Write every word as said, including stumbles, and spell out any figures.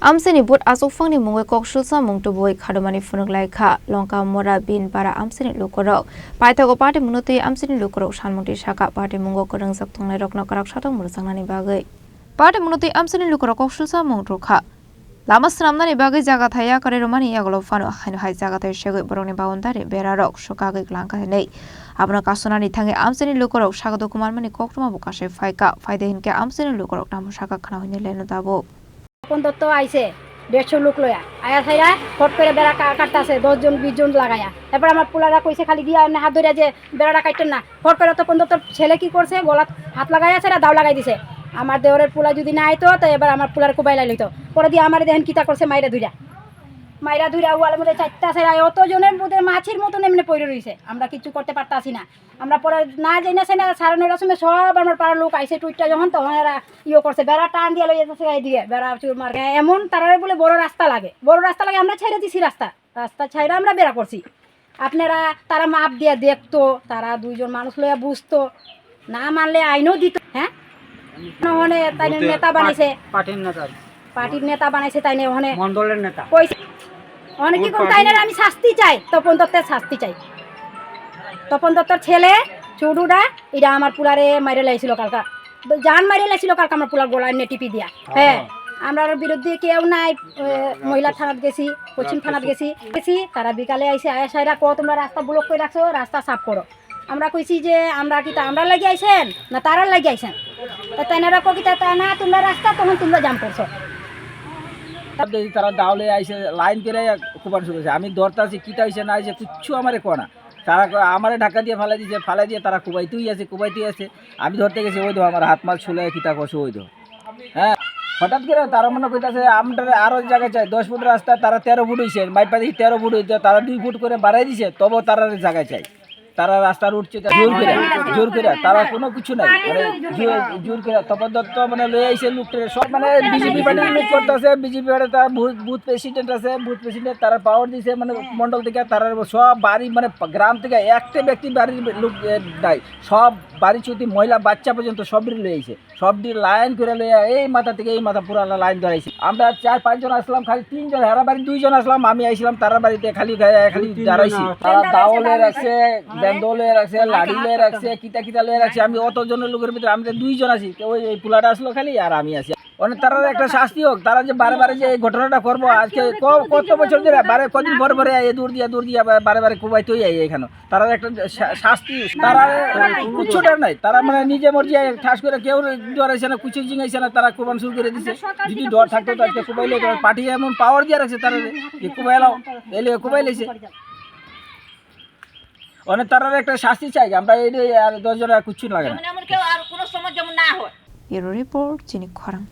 Amchaini vote achukphangni mungwi kok sulsa mung tubui khadomani phunuk lai kha Longka Mora Bin Para amchaini lukurok. Paithago party mungno twi amchaini lukurok salmung twi sakha party mungo kwrwngjak tongnairokno kwrak satok mwrwkjaknani bagwi. Party mungno twi amchaini lukurok kok sulsa mung rwkha. Lama swnamnani bagwi jaga thai yakarwi rwmani yagulo phano haino hai jaga thai segwi borokni boundary berarok swkagwi klangkha hinwi. Abono kasonani thangwi amchaini lukurok sago dukumanmani koktwma bo kasai phaikha. Phaide hinkhe amchaini lukurok tamo sakha khna hwnwi leno tabuk. Tapan দত্ত আইছে দেড়শো লোক লয়া, আয়া সাইরা ফট করে বেড়া কা-, কাটতাছে দশ জন বিশ জন লাগায়া। এবার আমার পোলারা কইছে খালি গিয়া এমনি হাত ধরে যে বেড়াটা কাটতেন না। ফট করে তপন দত্তর ছেলে কি করছে, গলাত হাত লাগাই আছে, এরা দাও লাগাই দিছে। আমার দেওরের পোলা যদি না আইতো, তো এবার আমার পোলার কোবাই লাইল হইতো। পরে দিয়ে আমার দেখেন কিতা করছে, মাইরা ধুইরা, মাইরা ধুইরা ওয়ালের মধ্যে চারটা সেরা, অত জনের মধ্যে মাছির মতন এমনি পড়ে রইছে, আমরা কিচ্ছু করতে পারতাছি না। আমরা পরে না যাই না, সেনা সাড়ে নয়টার সময় সব আমার পাড়ার লোক আইছে, টুইটটা যখন, তখন এরা ইয়ে করছে, বেড়া টান দিয়ে লইয়া যাচ্ছে এইদিকে, বেড়া চুর মার। এমন তারারে বলে বড় রাস্তা লাগে, বড় রাস্তা লাগে, আমরা ছেড়ে দিছি রাস্তা, রাস্তা ছাইড়া আমরা বেড়া করছি। আপনারা, তারা মাপ দিয়ে দেখতো, তারা দুইজন মানুষ লইয়া বুঝতো, না মানলে আইনও দিত। হ্যাঁ, ওখানে তাই নেতা বানাইছে, পার্টির নেতা বানাইছে, তাই নিয়ে ওখানে মণ্ডলের নেতা কইছে, ওখানে কি কোন তাই নিয়ে আমি শাস্তি চাই, তপন দত্তের শাস্তি চাই। তপন দত্তর ছেলে ছোটুটা, এটা আমার পুলারে মাইরে লাইছিল কালকা, জান মাইরে লাইছিল কালকা আমার পুলার গলায় এমনি টিপি দিয়া। হ্যাঁ, আমরার বিরুদ্ধে কেউ নাই। এ, মহিলা থানাত গেছি, পশ্চিম থানাত গেছি, গেছি, তারা বিকালে আইছে, আয়া সাইরা কো তোমরা রাস্তা ব্লক করে রাখছো, রাস্তা সাফ করো। আমরা কইছি যে আমরা কি তা আমরার লাগি আইছেন না তারার লাগি আইছেন? তো তাইনারা কো কি তা, তা না, তোমরা রাস্তা তখন তোমরা জাম করছো। তারা দাও লইয়া আইছে, লাইন করে কোবান শুরু হয়েছে। আমি ধরতাছি কিতা হইছে না হইছে কিচ্ছু আমারে কয় না। তারা ক-, আমারে ধাক্কা দিয়ে ফালাই দিছে, ফালাই দিয়ে তারা কোবাইতেই আছে, কোবাইতেই আছে। আমি ধরতে গেছি, ওই দেখো আমার হাত মাল ছুলে কিতা করছে, ওই দেখো। হ্যাঁ, হঠাৎ করে তারা মনে করতেছে আমরা আরো জায়গা চাই, দশ ফুট রাস্তা, তারা তেরো ফুট হইছে, মাইপা দেখি তেরো ফুট হইতো, তারা দুই ফুট করে বাড়াই দিছে, তবু তারা জায়গা চাই। তারা রাস্তা রোড চেয়ে জোর করে, জোর করে, তারা কোনো কিছু নাই। মানে জোর, জোর করে তপন দত্ত মানে লই আইছে লোকটারে, সব মানে বিজেপি পার্টির লোক করতেছে, বিজেপি পার্টি তার বুথ, বুথ প্রেসিডেন্ট আছে, বুথ প্রেসিডেন্ট তারা পাওয়ার দিছে, মানে মন্ডল থেকে তারা সব বাড়ি, মানে গ্রাম থেকে একটা ব্যক্তি বাড়ির লোক, এ, নাই, সব বাড়ি চুতি মহিলা বাচ্চা পর্যন্ত সব লই আইছে। সব দিয়ে লাইন করে লইয়া এই মাথা থেকে এই মাথা পুরা লাইন ধরাইছি। আমরা চার পাঁচ জন আসলাম, খালি তিনজন, হেরা বাড়ি দুইজন আসলাম, আমি আইছিলাম তারার বাড়িতে, খালি গায়ে খালি দাঁড়াইছি। তারা দাও লয়ে রাখছে, বেন্দো লয়ে রাখছে, লাঠি লয়ে রাখছে, কিতা কিতা লয়ে রাখছে। আমি অত জনের লোকের ভিতরে আমি তো দুইজন আছি, তো ওই, ওই পোলাটা আসলো খালি আর আমি আছি। মানে তারা একটা শাস্তি হোক, তারা যে বারে বারে যে এই ঘটনাটা করবো, আজকে ক-, কত বছর ধরে বারে কদিন পরে পরে এ দূর দিয়া দূর দিয়া বা-, বারে বারে কোবাইতেই আই এখানে। তারা একটা শা-, শাস্তি, তারা কিচ্ছু ডর নাই, তারা মানে নিজে মর্জি ঠাস করে কেউ ডরাইছে না, কিছু জিঙাইছে না, তারা কোবান শুরু করে দিছে। যদি ডর থাকতো তো আজকে কোবাইলে, তোমার পার্টি এমন পাওয়ার দিয়ে রাখছে তারা যে কোবাইলাও, এলে কোবাইলেছে। মানে তারার একটা শাস্তি চাই আমরা, এই যে আর দশ জন আর কিচ্ছু লাগে না। এমন, এমন কেউ আর কোনো সময় যেমন না হয়। Bureau Report, Chini Khorang.